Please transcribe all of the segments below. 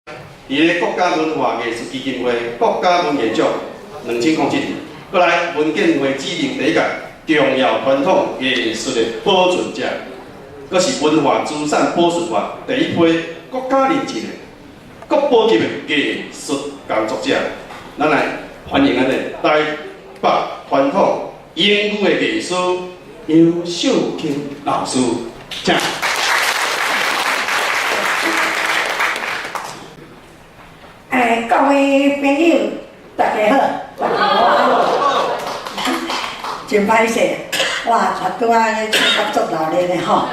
佇咧國家文化藝術基金會國家文藝獎2007年，閣來文建會指定第一屆重要傳統藝術的保存者，閣是文化資產保存法第一批國家認證的國寶級的藝術工作者。咱來歡迎咱的台北傳統英語的藝師楊秀卿老師，請。欸，各位朋友，大家好，大家好。真歹勢，我拄仔咧唱甲足熱烈的吼，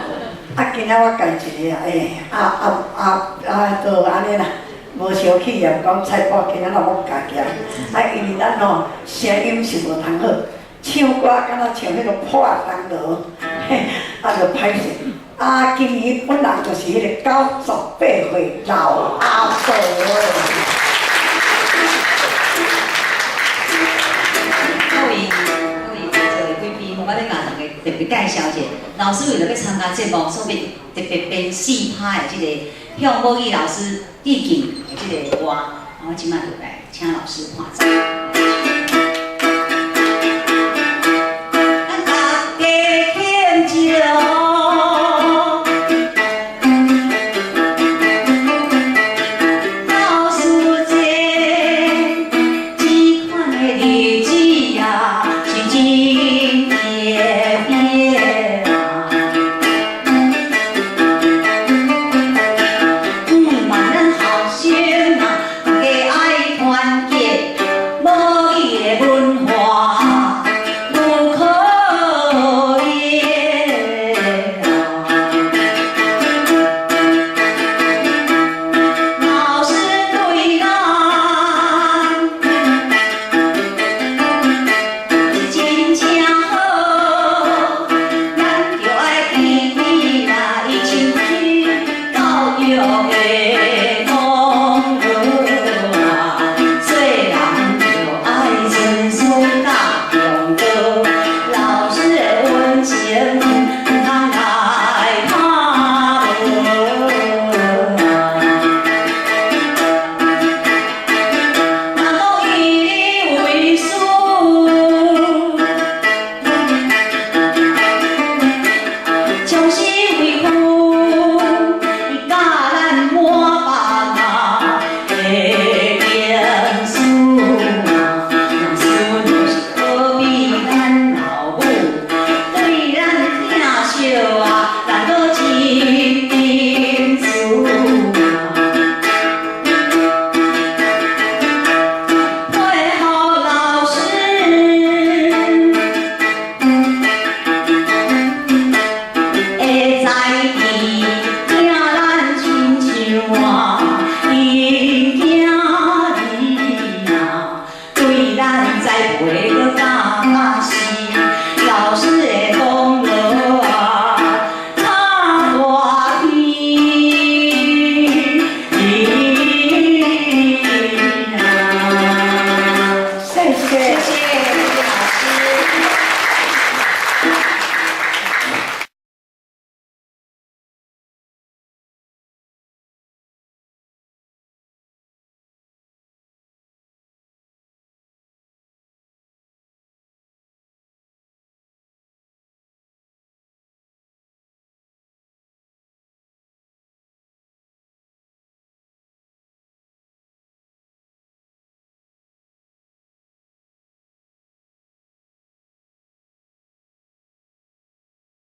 啊，今仔我家己一个，欸，啊啊啊啊，就按呢啦，無相氣也講菜脯，今仔若我家己，啊，因為咱吼聲音是無通好，唱歌敢若像彼個破銅鑼，嘿，啊，就歹勢。啊，今年本人就是彼個98歲老阿婆。各位各位在座的貴賓，我欲共大家特別介紹一下，老師為著欲參加節目，所以特別編四拍的這個向母語老師致敬的這個歌，我這擺就來請老師伴奏。